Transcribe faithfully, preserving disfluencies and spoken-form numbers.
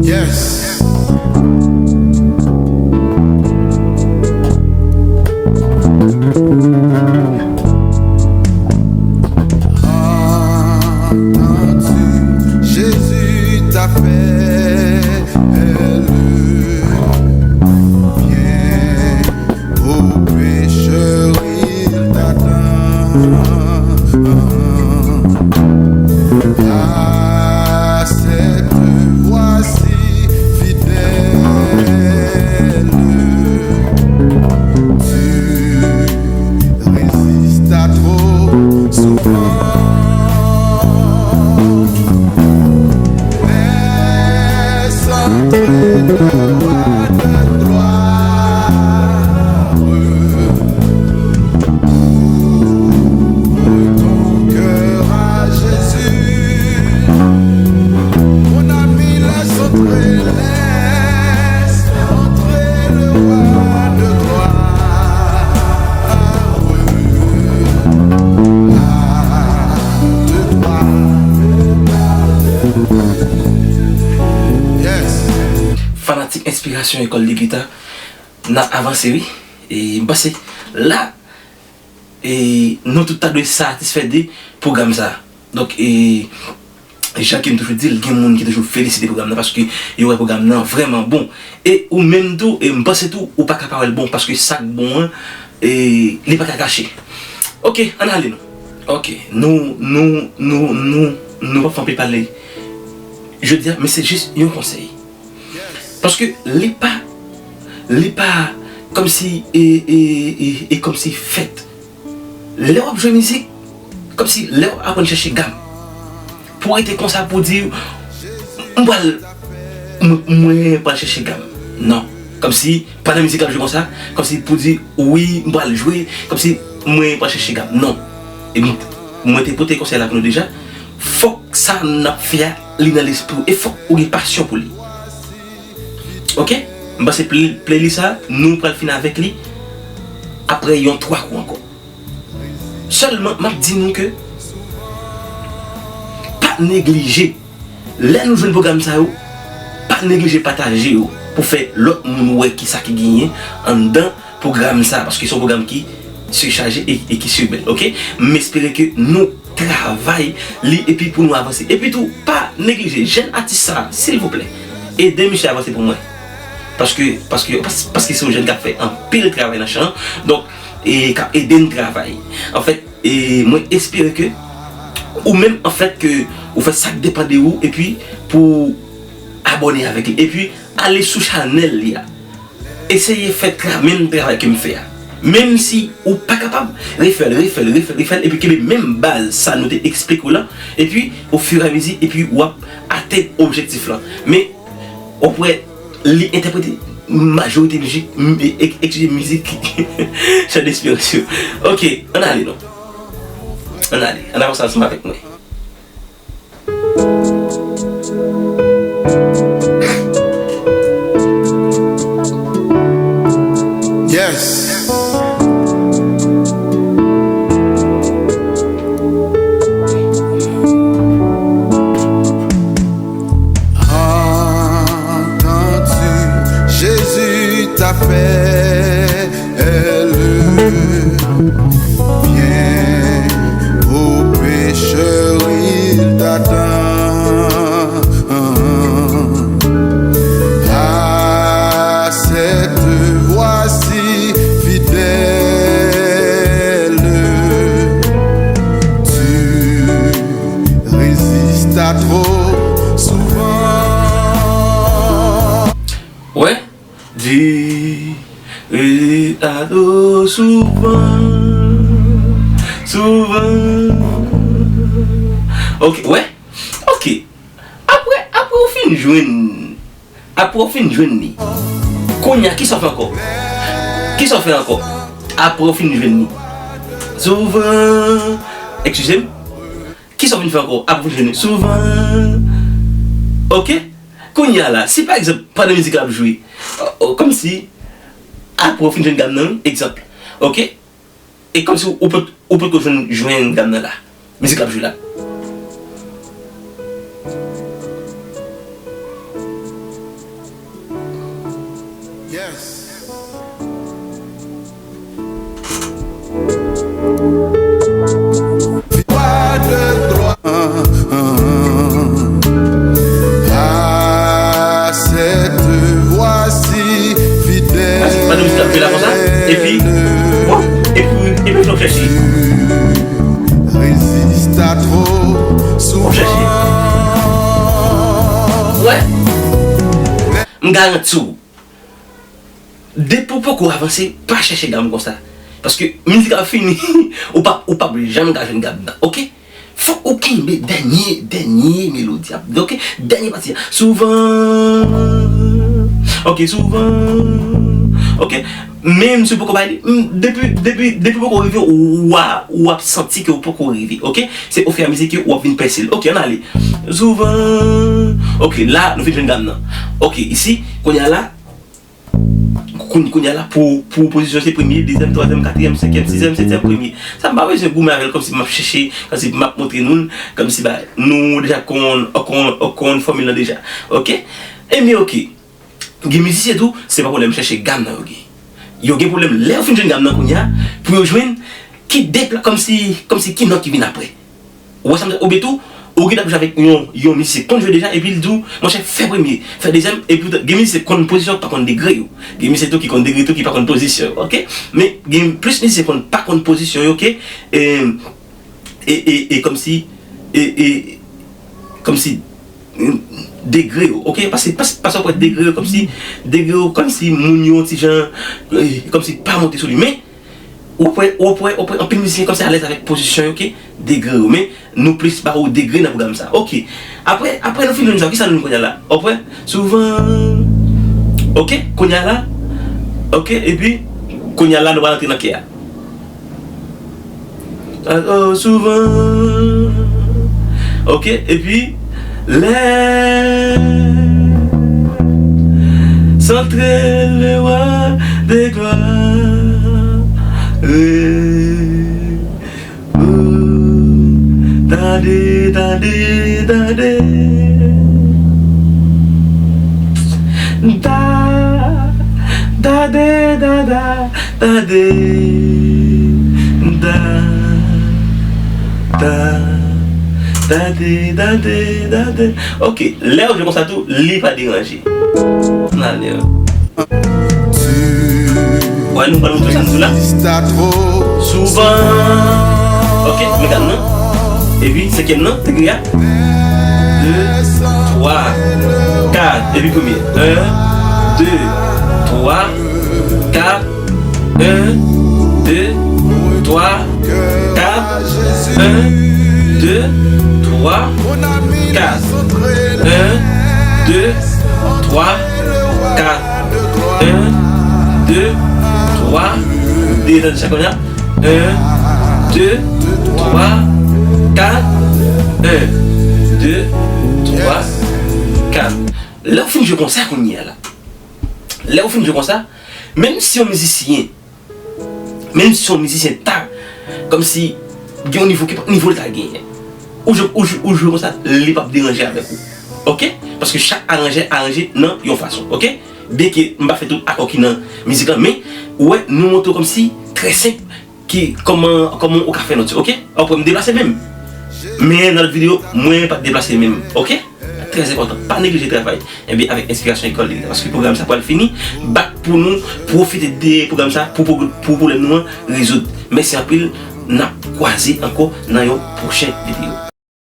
Yes. Jésus t'appelle, viens. Ô pécheur, il t'attend. Accepte, voici fidèle. Tu résistes à trop souvent. Laisse entrer le roi de gloire. Ouvre ton cœur à Jésus. Mon ami, laisse entrer, laisse entrer le roi de gloire. Yes. Fanatik Inspirasyon École de Guitare, n ap avanse, wi. E m panse la, e nou tout ta dwe satisfè de pwogram sa. Donk, e jan ke m toujou di l, gen moun ki toujou felisite pwogram nan paske yo wè pwogram nan vrèman bon. E ou menm tou, e m panse tou, ou pa ka pa wè l bon paske sa k bon an, e li pa ka kache. Oke, ann ale non. Oke, nou, nou, nou, nou, nou p ap fè anpil pale jodi a, men se jis yon konsèy. Paske li pa, li pa kòmsi, e, e, e, e kòmsi fèt. Lè w ap jwe mizik, kòmsi lè w ap aprann chèche gam. Pou w rete konsa, pou w di, "M pral, mwen, mwen pral chèche gam." Non. Kòmsi, pandan mizik la ap jwe konsa, kòmsi pou di, "Wi, m pral jwe," kòmsi, "Mwen pral chèche gam." Non. E m-, mwen te pote konsèy la pou nou deja. Fòk sa n ap fè a, li nan lespri w. E fòk ou gen pasyon pou li. Oke? M panse play-, playlist sa, nou pral fin avèk li apre yon twa kou ankò. Sèlman, m ap di nou ke pa neglije. Lè nou jwenn pwogram sa yo, pa neglije pataje yo pou fè lòt moun wè kisa ki genyen anndan pwogram sa, paske se yon pwogram ki sichaje e, e ki sibèl, oke? M espere ke nou travay li epi pou nou avanse. Epi tou, pa neglije jèn atis sa, silvouplè, ede misye avanse pou mwen. Paske, paske, pas-, paske se yon jèn k ap fè anpil travay nan chan an. Donk, e k ap ede n travay. Anfèt, e mwen espere ke ou menm, anfèt, ke ou fè sa k depann de ou, epi pou abòne avèk li. Epi, ale sou chanèl li a. Eseye fè tra-, menm travay ke m fè a. Menm si ou pa kapab, refè l, refè l, refè l, refè l, epi kenbe menm baz sa nou te eksplike w la, epi, ofiramezi, epi w ap atenn objektif la. Men, w ap wè, li entèprete majorite mizik, m-, e-, e-, eskize, mizik Chan Esperans yo. Oke, ann ale non. Ann ale, ann avanse ansanm avèk mwen. Yes. Entends-tu, Jésus t'appelle. Elle vient, ô pécheur, il t'attend. Accepte, voici fidèle. Tu résistes à trop souvent. Ouais. Di, e, alo, souvan, souvan. Oke, wè. Oke. Apre, apre w fin jwenn, apre w fin jwenn li. Kounye a, kisa w fè ankò? Kisa w fè ankò? Apre w fin jwenn li. Souvan. Eskize m. Kisa w vin fè ankò? Apre w fin jwenn li. Souvan. Oke? Kounye a la, si pa egzanp, pandan mizik la ap jwe, o, o, kòmsi, apre w fin jwenn gam nan, egzanp, oke? E kòmsi ou, ou pot, ou potko jwenn, jwenn gam nan la. Mizik l ap jwe la. Yes. Pandan mizik la ap jwe la konsa, epi, bon, epi, epi fè w chèche. Rezista tro souvan. Wè. M garanti w, depi w poko avanse, pa chèche gam konsa. Paske mizik ap fini, ou p ap, ou p ap janm ka jwenn gam nan, oke? Fòk ou kenbe dènye, dènye melodi a, oke? Dènye pati a. Souvan. Oke, souvan. Oke? Menm si w poko bay li, m, depi, depi, depi w poko rive, w a, w ap santi ke w poko rive, oke? Se ofiramezyè ke w ap vin pèse l. Oke, ann ale. Souvan. Oke, la, nou fin jwenn gam nan. Oke, isi, kounye a la, koun-, kounye a la, pou, pou pozisyon, se premye, dezyèm, twazyèm, katriyèm, senkyèm, sizyèm, setyèm, premye. Sa, m pa bezwen goumen avè l, kòmsi m ap chèche, kòmsi m ap montre nou l, kòmsi ba, nou deja konn, konn, konn fòmil lan deja. Oke? Ebyen, oke. Gen mizisyen tou, se pa pwoblèm chèche gam nan yo gen. Yo gen pwoblèm lè yo fin jwenn gam nan kounye a, pou yo jwenn ki depla-, kòmsi, kòmsi ki nòt ki vin apre. Ou wè sa m di, oubyen tou, ou gen ap jwe avèk yon, yon mizisyen konn jwe deja, epi l di w, monchè, fè premye, fè dezyèm, epi gen mizisyen konn pozisyon, pa konn degre yo. Gen mizisyen tou ki konn degre tou, ki pa konn pozisyon yo, oke? Men gen plis mizisyen konn pa konn pozisyon yo, oke? E, e, e, e kòmsi, e, e, kòmsi, mm, degre yo, oke? Paske, pas-, paske w ap wè degre yo kòmsi, degre yo kòmsi moun yo ti jan, eh, kòmsi pa monte sou li. Men, w ap wè, w ap wè, w ap wè anpil mizisyen kòmsi alèz avèk pozisyon yo, oke? Degre yo. Men, nou plis ba yo degre nan pwogram sa. Oke. Apre, apre nou fin jwenn sa, kisa nou jwenn kounye a la? W ap wè, souvan, oke, kounye a la, oke, epi, kounye a la, nou pral antre nan kè a. Alò, souvan. Oke, epi, lè santre le wa de glwa. Tande, tande, tande. Da, da, de, da, da, da, de, da, da, da, de, da, de, da, de. Oke, lè yo jwe konsa tou, li pa deranje. N ale. Wè, nou pral montre sa nou la. Souvan. Oke, medam nan. Epi, senkyèm nan, degre a. De, twa, kat. Epi premye. En, de, twa, kat. En, de, twa, kat. En, de, twa, kat. En, de, twa, kat. En, de, twa. Detann chak kounye a. En, de, twa, kat. En, de, twa, kat. Lè w fin jwe konsa kounye a la. Lè w fin jwe konsa, menm si yon mizisyen, menm si yon mizisyen ta, kòmsi gen yon nivo ki pa nivo l ta genyen. Ou jwe, ou jwe, ou jwe konsa, li p ap deranje avèk ou. Oke? Paske chak aranjè aranje nan yon fason. Oke? Byenke m pa fè tout akò ki nan mizik lan, men ou wè, nou montre w kòmsi trè senp ki kòman, kòman ou ka fè nòt yo, oke? W ap wè m deplase men m. Men nan lòt videyo, mwen pa t deplase men m, oke? Trè enpòtan, pa neglije travay. Ebyen, avèk enspirasyon Ekòl de Gita, paske pwogram sa pral fini, bat pou nou pwofite de pwogram sa pou, pou, pou pwoblèm nou an rezoud. Mèsi anpil, n ap kwaze ankò nan yon pwochen videyo.